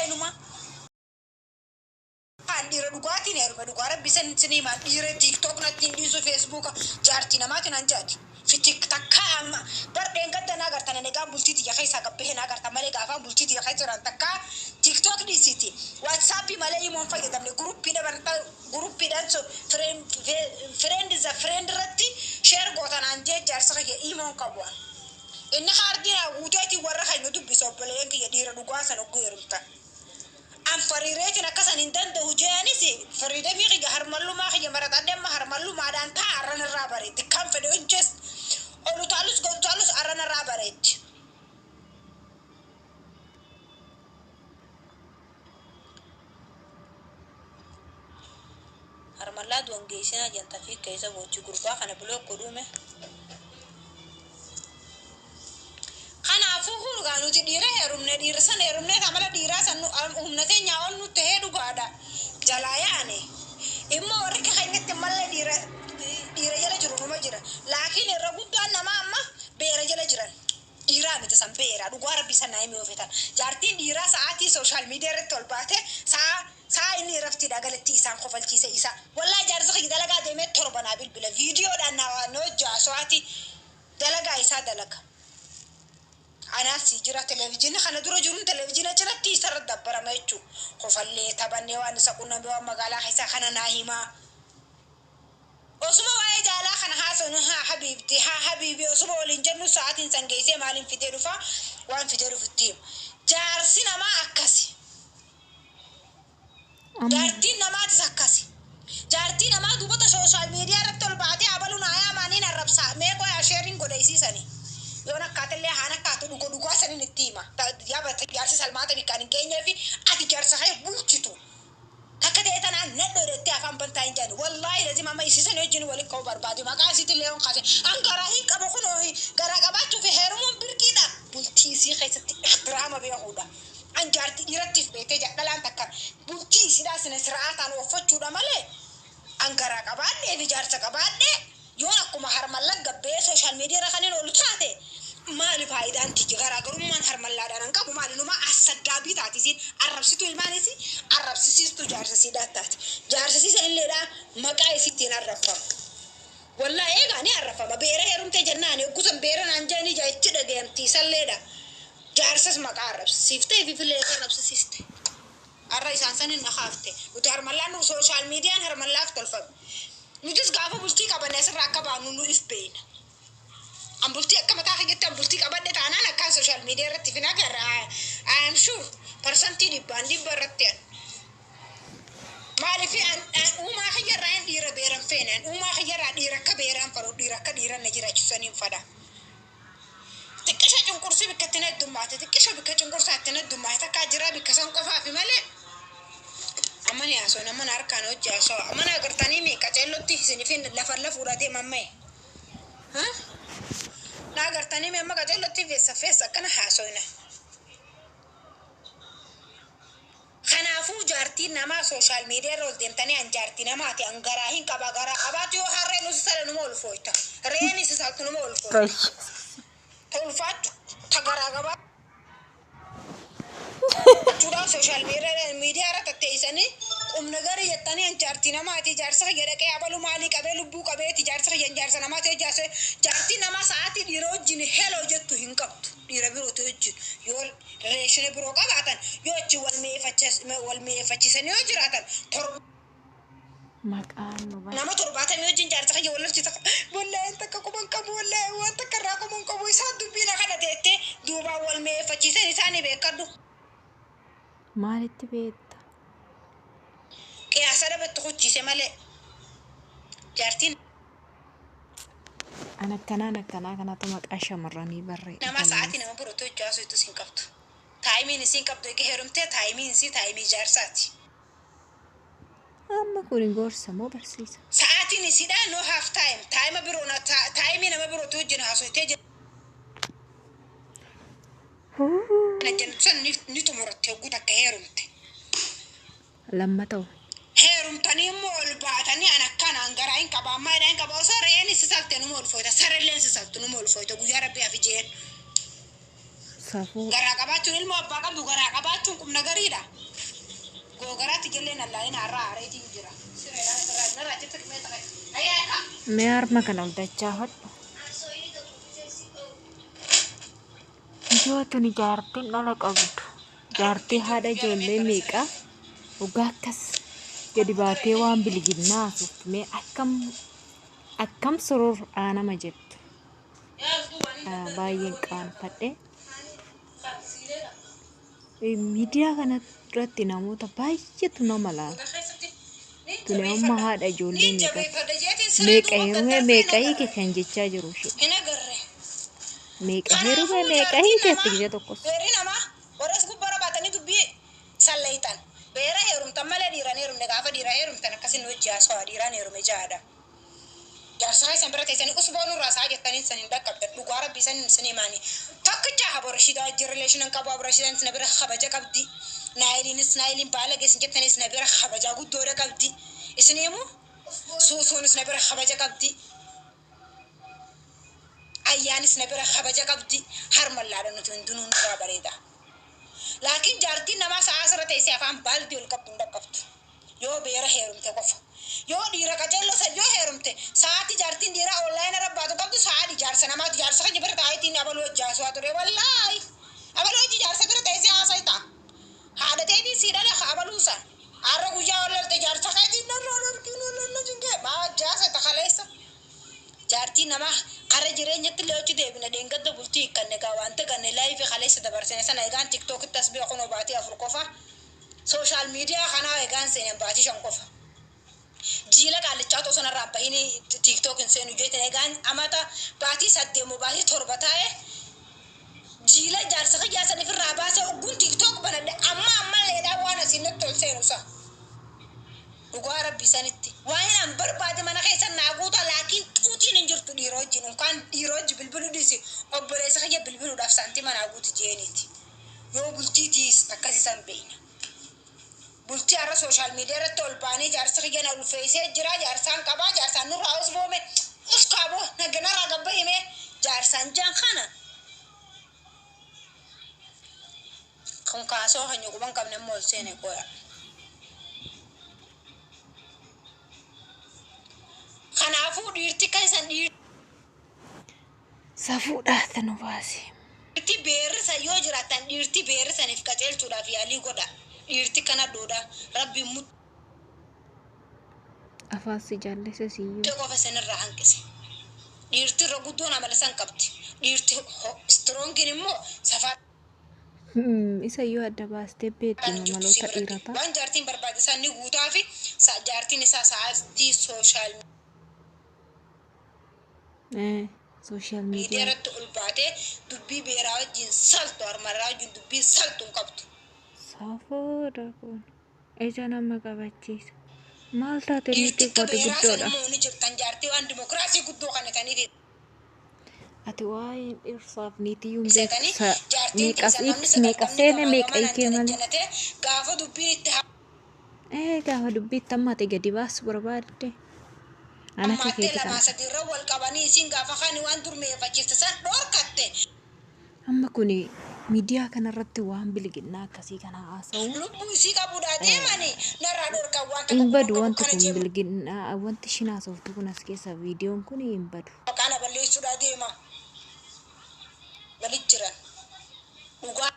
Inuma. An dhiira dhugaatiin heerume, dhugaa rabbi san isin himaan, dhiira TikTok natti hin dhiisu, Facebooka jaartii namaatiin an jaati. Fitik takka amma bar dheengadda naa gartan, ani egaa bultii tiyya keessaa gabbahee naa gartan malee, gaafaan bultii tiyya keessa jiran takka TikTok dhiisiti, WhatsApp malee imoon fayyadamne. Groupiidhaan so friend the friend irratti share gootan an jee jaarsa kiyya imoon qabu an. Inni kaardii naa guuteetiin warra keenya dubbisa. Obboleeyyan kiyya, dhiira dhugaa san ogguu heerumtan. An fariireetiin akkasan hin danda'u jeanis freedomii kiyya, harmallumaa kiyya maratadhe. Amma harmallumaadhaan taa arran irraa bareetti. Kan fedhe hojjes ol utaalus gad utaalus arran irraa bareetti. Harmallaa du'an geessinaa janta fi keessa boochi gurbaa kana block godhuume. Kanaafuu kun gaa nuti dhiira heerumne, dhiira sana heerumne, amala dhiiraa san humna teenyaa ol nutti tahee dhugaadha. Jalaa yaane. Immoo warri keenyatti mallee dhiira dhiira jala jiru numa jira. Laakiin irra guddaan namaa amma beera jala jiran. Dhiiraa miti, san beera, dhugaa rabbi san naa himi oofetan. Jaartiin dhiiraa sa'aatii social media irratti ol baate, sa'a sa'a inni raftiidha galatti isaan kofalchiise isa. Wallaahi, jaarsi kiyya dalagaa deemee 7 naa bilbila. Viidiyoodhaan naa na hojjaa so'aati dalagaa isaa dalaga. Anaas si jira televezyiinii kana dura jiruun televezyiina cinatti isarra dabbarama jechuudha. Kofallee taphannee waan isa qunname, waan magaalaa keessaa kana naa himaa. Osuma waa'ee jaalaa kana haasofnu, "Haa habiibti, haa habiibi," osuma waliin jennu sa'aatiin san geessee maaliin fidee dhufa, waan fidee dhufu itti hima. Jaarsi namaa akkasi. Jaartiin namaatis akkasi. Jaartii namaa duubata social media irratti ol baatee abalu naa yaamaa niin arrabsaa. Mee qoyaa, shareiin godha isiisani. Yoon akkaatellee haan akkaatu dhuga dhugaa saniin itti hima. Yaa jaarsi salmaata bikkaan hin geenyee fi ati jaarsa kee bulchitu. Takka ta'e tanaan nadhoo jettee afaan bantaa hin jaani. Wallaahi lazima amma isiisan wajjin waliin ka'uu barbaade. Maqaa isiitillee yoon kaase. An garaa hin qabu, kunoo garaa qabaachuu fi heerumuun birqiidha. Bultii isii keessatti ixtiraama beekuudha. An jaartii dhiirattiif beektee dhalaan takka bultii isiidhaa sina sira'aataan ooffachuudha malee, an garaa qabaadhee fi jaarsa qabaadhee yoon akkuma harmalla gabbee social media irra kanneen oolu taate, maali faayidaan tiyya? Garaagarummaan harmallaadhaan an qabu maali? Numa assaddaabii taati isiin, arrabsituu ilmaan isii, arrabsisiistuu jaarsa isiidhaa taati. Jaarsa isiisan illeedhaa maqaa isiitiin arrabfama. Wallaahi, eegaa ni arrafama. Beera heerumtee jennaan hoggusan beera naan jedhanii jaa itti dhagayamti isalleedha. Jaarsas maqaa arrabsisiiftee fi filee arrabsisiiste. Har'a isaan sanin na kaafte. Nuti harmallaan nu social mediaan harmallaaf tolfame. Nutis gaafa bultii qabanne asirraa akka baanu nu if beeyna. An bultii akka mataa kiyyatti an bultii qabadhe taanaan akkaan social media irratti fin agarra. I am sure 100% irratti an. Maaliif uumaa kiyyarraa hin dhiira beeran feene, an uumaa kiyyarraa dhiira akka beeraan fadhu, dhiira akka dhiiran na jiraachisaniin fadha. Xiqqisha cunqursii bikka itti heddummaate, xiqqisha bikka cunqursaa itti heddummaate takkaa jira, bikka san qofaafi malee. Amma ni haasoo nama na harkaan hojii haasoo amma na agartanii mi qaceellotti isinifin lafa lafuudha deema ammaye. Na agartanii mi amma qaceellotti feessa feessa akkana haasoina. Kanaafuu jaartiin namaa social media irra ol deemtanii an jaartii namaati, an garaa hin qaba, garaa qabaatu yoo harreen nusi sala numa ulfooyta. Re'een isi saltu numa ulfooyta. Ta ulfaattu ta garaa qabaachuudhaan social media irra tatteessanii qubna garii jettanii an jaartii namaati, jaarsa kiyya dhaqee abalu maalii qabee lubbuu qabeeti, jaarsa kiyya jaarsa namaati jaarsa. Jaartii namaa sa'aatii dhiira wajjin hello jettu hin qabdu. Dhiira birootu wajjin yoo relation biroo qabaatan, yoo achi wal mi'eeffachiisanii yoo jiraatan, torba Maqaan nu bara. Nama 70 wajjin jaarsa kiyya wal lolchisa. Wallaahi takka quban qabu, wallaahi waan takka irraa quban qabu, isaan dubbiin akkana teettee duubaan wal mi'eeffachiisan isaanii beekadhu. Maalitti beekta? Qiyaasa dhabatti kuchiise malee jaartiin An akkanaan akkanaa kanatu maqaa shamarranii barree namaa sa'aatii balleessa. nama birootu hojii haasoftu siin qabdu. Timeiin isiin qabdu, eega heerumtee timeiin isii timeii jaarsaati. Amma kun gorsa moo barsiisa? Sa'aatiin isiidhaa no half time, time biroo, timeii nama birootu wajjin haasoftee jira jennu san ni xumuratte hogguu takka heerumte. Lamma ta'u. Heerumtanii immoo ol baatanii an akkanaan garaa hin qaba, ammaa hin qaba, osoo re'een si salte numa ulfooyta, sarelleen si saltu numa ulfooyta guyyaa rabbi hafi jeen. Safuu. Garaa qabaachuun, ilmoo abbaa qabdu garaa qabaachuun qubna gariidha. Googaraatti jallee nallaayin har'a aareetiin jira. Sireedhaan irraa narraa achitti dhimee ta'e. Ayyaa. Mee harma kana ol dachaa hodhu. Yoo tuni jaartiin dhala qabdu, jaartii haadha ijoollee meeqaa, dhugaa akkas gadi baatee waan bilginnaa haasoftu, mee akkam akkam surur aanama jettu. Baay'een qaanfadhe. Miidiyaa kana irratti namoota baay'eetu nama laala. Tuni amma haadha ijoollee meeqati? Meeqa heerume meeqa hiike kan jechaa jiru ishee. Hin agarre. Meeqa heerume meeqa hiike itti gija tokkos. Beerri namaa warra as gubbaarra baatanii dubbii sallayitan. Beera heerumtan malee dhiiraan heerumne, gaafa dhiiraa heerumtan akkasin hojii haasawaa dhiiraan heerume jaadha. Jaarsaa isan bira teessanii usboo nurraa isaa jettanii san hin dhaqqabdan, dhugaa rabbii san sin himaani. Tokkicha aborashidaa wajjin relation qabu, aborashidaan na bira kabaja qabdi. Naayiliinis naayiliin baala geessin jettanis na bira kabajaa guddoodha qabdi. Isin himu suusuunis na bira kabaja qabdi. Ayyaanis na bira kabaja qabdi. Harmallaadha nuti hundinuu nurraa bareeda. Laakiin jaartiin namaa sa'aa asirra teessee afaan baaldii ol qabdu hin dhaqqabdu. Yoo beera heerumte qofa. Yoo dhiira qaceelloo san yoo heerumte, sa'aatti jaartiin dhiiraa online irra baatu qabdu sa'aadhi jaarsa namaatu jaarsa keenya bira taa'eetiin abaluu hojii haasawaa ture, wallaahi. Abaluu hojii jaarsa bira teessee haasa'e ta'a. Haadha teetiin sii dhale abaluu san. Har'a guyyaa wal lolte jaarsa keetiin narraa darbiin wal jingee maa jaarsa takaleessa. Jaartii namaa kara jireenyatti illee hojii deebine, dheengadda bultii hiikkanne gaa wanta ganne live kaleessa dabarsine sana egaan TikTokitti as beekunoo baatii 4 qofa. Social media kanaa egaan seenen baatii 5 qofa. Jiila qaallichaa otoo sanarraa bahini TikTok hin seenu jeetin egaan amata baatii 8 moo baatii 7 taa'e jiila jaarsa kiyyaa san ifirraa baasee ogguun TikTok banadhe amma ammalleedhaan waan asiin natti ol seenu sa. Dhugaa rabbi sanitti waan an barbaade mana keessa naa guuta, laakiin xuutiin hin jirtu dhiira wajjin, unkaan dhiira wajji bilbiluu dhiisi, obboleessa kiyya bilbiluudhaaf saantima naa guuti jeeniiti. Yoo bultii tiis akkasiisan beeyna. Bultii har'a social media irratti ol baanii jaarsa kiyya na ulfeessee jira, jaarsaan qabaa, jaarsaan nurraa usboome, uskaaboo naganarraa gabba himee jaarsaan jaan kana. Kun kaasoo keenya quban qabne immoo ol seene qoya. Kanaafuu dhiirti keessan Safuudhaa tanu baase. Dhiirti beerrisa yoo jiraattan, dhiirti beerrisaniif qaceelchuudhaaf yaalii godha. Dhiirti kana dhoodha. Rabbiin muttee Afaan si jaallisa siyyuu. qofa isinirraa hanqise. Dhiirti irra guddoon amala san qabdi. Dhiirti strongiin immoo safaa Isa iyyuu adda baastee beekti hin jirtu si maloota biratti. dhiirotaa. Waan jaartiin barbaade san ni guutaa fi jaartiin isaa sa'aatii social Social media media. irratti ol baatee dubbii beeraa wajjin saltu, harmarraa wajjin dubbii saltu hin qabdu. Safuudha kun. Ija nama qabachiisa. Maal taate Dhiirti niitii akka kooti beeraa san guddoodha. immoo ni jirtan, jaartii waan dimokiraasii guddoo kanataniif Ati waa'ee dhirsaaf niitii hin beektu. seetanii jaartiin Meeqas teessan namni meeqa 90 seene gamaa meeqa gamanaan hiikee malee. janajjanatee gaafa dubbiin itti Gaafa dubbii itti hammaate gadi baasu barbaadde. An akka hammaattee keeti lamaa kana. sadiirra wal qabanii isiin gaafa kani waan durmeeffachiifte san dhorkatte. Amma kuni miidiyaa kanarratti waan bilginnaa akkasii kana haasa'u Lubbuu isii qabuudhaa deemanii narraa dhorkan waan takka hin quban badu qabu wanti kana kun jee bilginnaa wanti ishiin haasoftu kun as keessa viidiyoon kun hin badu. Maqaa na balleessuudhaa deema. Walit jiran. Dhugaa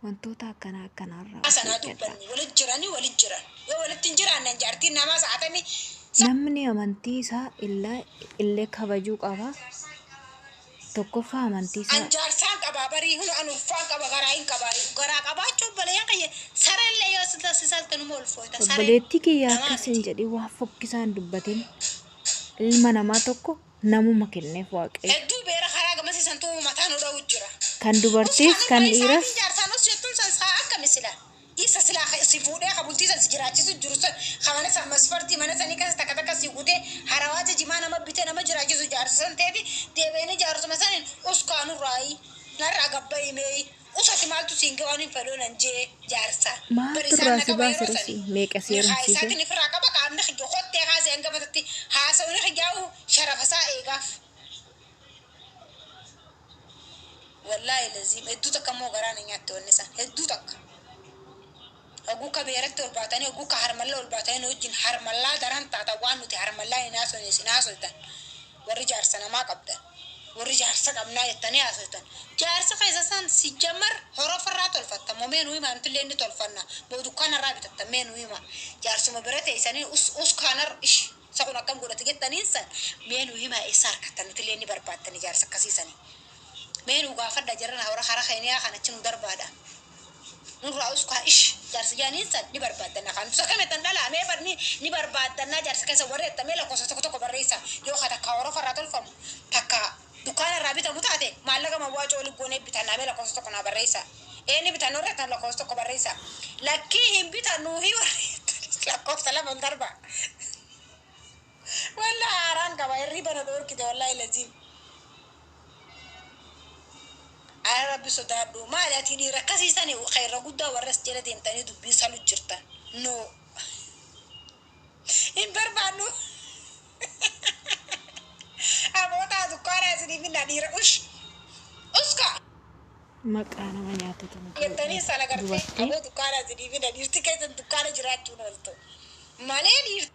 Wantoota akkanaa akkanaarraa of sanaa eeggadhaa. dubbanni walit jiranii walit jiran. Yoo walitti hin jiraanne jaartiin namaa sa'aatamii Namni amantii isaa illee kabajuu qaba. Tokkoffaa amantii isaa An jaarsaan qabaa barii hunu an ulfaan qaba, garaa hin qabaa, garaa qabaachuu obboleeyyan kiyya sareellee yoo si saltanuma ulfooyta sareen Obboleettii kiyya namaa akkas hin miti. jedhin, waan fokkisaan dubbatin. Ilma namaa tokko namuma kenneef Waaqayyo. Hedduu beera karaa gamasiisan tuu mataa nu dha'u jira. Kan dubartiis Uskaan kan irra dhiiras isaatiin jaarsaan us jettuun san saa akkami sila. Isa silaa si fuudhee ka bultii san si jiraachisu jiru san ka mana san masfartii mana sanii keessa takka takka si guutee harawaata jimaa nama bitee nama jiraachisu jaarsa san ta'eefi deebi'anii jaarsuma saniin uskaanurraayi narraa gabba'i meeyi usati maaltu siin ga'e waan hin fedhuu nan jee jaarsaan. Maaltu Bari isaan irraa na si qaba baase yeroo resi sanii. meeqa si Ni heerumsiise? isaatiin ifirraa qaba, qaamni kiyya kottee kaasee hanga matatti haasawni kiyyaa'u sharafasaa eegaaf. Wallaahi laziim hedduu takka immoo garaa na nyaatte wanni san hedduu takka. Oguu ka beeratti ol baatanii, oguu ka harmallaa ol baatanii nu wajjin harmallaa daran taatan, waan nuti harmallaa hin haasofne isin haasoftan. Warri jaarsa namaa qabdan, warri jaarsa qabnaa jettanii haasoftan. Jaarsa keessa san si jammar horofarraa tolfatta moo? Mee nu himaa, nuti illee inni tolfanna moo dukkaanarraa bitatta? Mee nu himaa. Jaarsuma bira teessanii us us kaanar ish isa kun akkam godhate jettaniin san mee nu himaa, eessa harkattan? Nuti illee inni barbaattani jaarsa akkasiisanii. Mee nu gaafadha jarana hora kara keeniyaa kan achi nu darbaadha. Nurraa uskaa ish jaarsa jaaniin san ni barbaaddanna kan sakametan dhalaa mee bar ni barbaaddanna. Jaarsa keessa warri jettan mee lakkoofsa tokko tokko barreessa. Yoo ka takka horofarraa tolfamu, takka dukkaana irraa bitamu taate, maallaqa mawwaacoo oli goonee bitannaa. Mee lakkoofsa tokko naa barreessa. Eenni bitannu warri jettan lakkoofsa tokko barreessa. Lakkii hin bitannu hi warri jettan lakkoofsa lama ol darba. Wallaahi haaraan qaba, hirriba na dhoorkite, wallaahi laziim. Ara Rabbi sodaadhu. Maali ati dhiira akkasiisani irra guddaa warra as jala deemtanii dubbii salu jirtan? No. Hin barbaannu. Aboota dukkaana isinii finna dhiira ush. Uska. Maqaa nama nyaatatu. Jettanii sana gartee Dubartii aboo dukkaana isinii finna, dhiirti keessan dukkaana jiraachuun ooltu. Malee dhiirti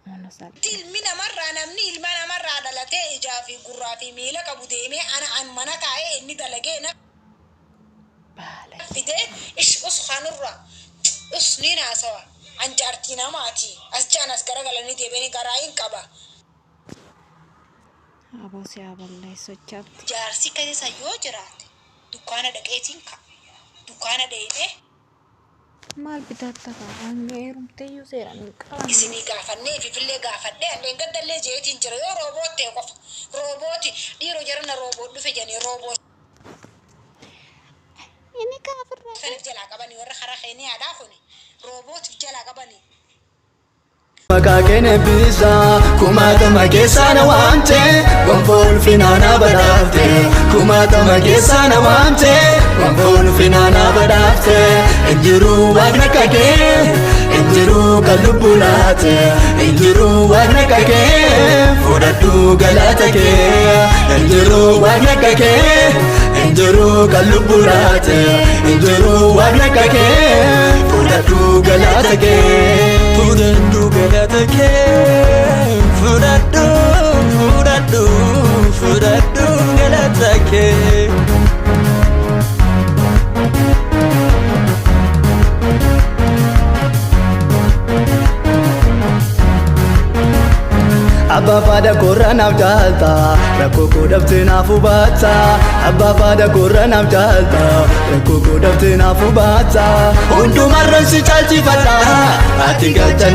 Mana salphee. Ilmi namarraa, namni ilma namarraa dhalatee ijaa fi gurraa fi miila qabu deemee ana an mana taa'ee inni dalagee na Baala. fidee ish us kanurra us ni naasawa. An jaartii namaati, as jaan as garagalanii deebi'anii garaa hin qaba. Aboo si haa balleessu achaatti. Jaarsi keessa yoo jiraate dukkaana dhaqeetiin ka'a, dukkaana dheeyitee Maal bitatta kaa, hanga heerumteeyyuu seeraan hin qabanne. Isinii gaafannee fifillee gaafadhee alleen gaddallee jeetiin jira. Yoo robot ta'e qofa, roobootii dhiiroo jarana robot dhufe jedhanii robot Inni kaafirraa. Sanif jalaa qabanii warra karaa keeniyaadhaa kuni roobootiif jalaa qabanii. Maqaa keen eebbisa, kumaatama keessaa na waamte, gonfoo ulfinaa na badhaafte. Kumaatama keessaa na waamte, gonfoo ulfinaa na badhaafte. Injiruu waaqni akka kee, injiruu kan lubbuu laate, injiruu waaqni akka kee, fudhadhu galata kee. Injiruu waaqni akka kee, injiruu kan lubbuu laate, injiruu waaqni akka kee, fudhadhu galata kee. Fudhadhu galata kee, fudhadhu, fudhadhu, fudhadhu galata kee. Abbaa faada korra naaf jaalta, rakkoo koo dabtee naaf hubatta. Abbaa faada korra naaf jaalta, rakkoo koo dabtee naaf hubatta. Hundumarra si caalchifadha, ati galcha.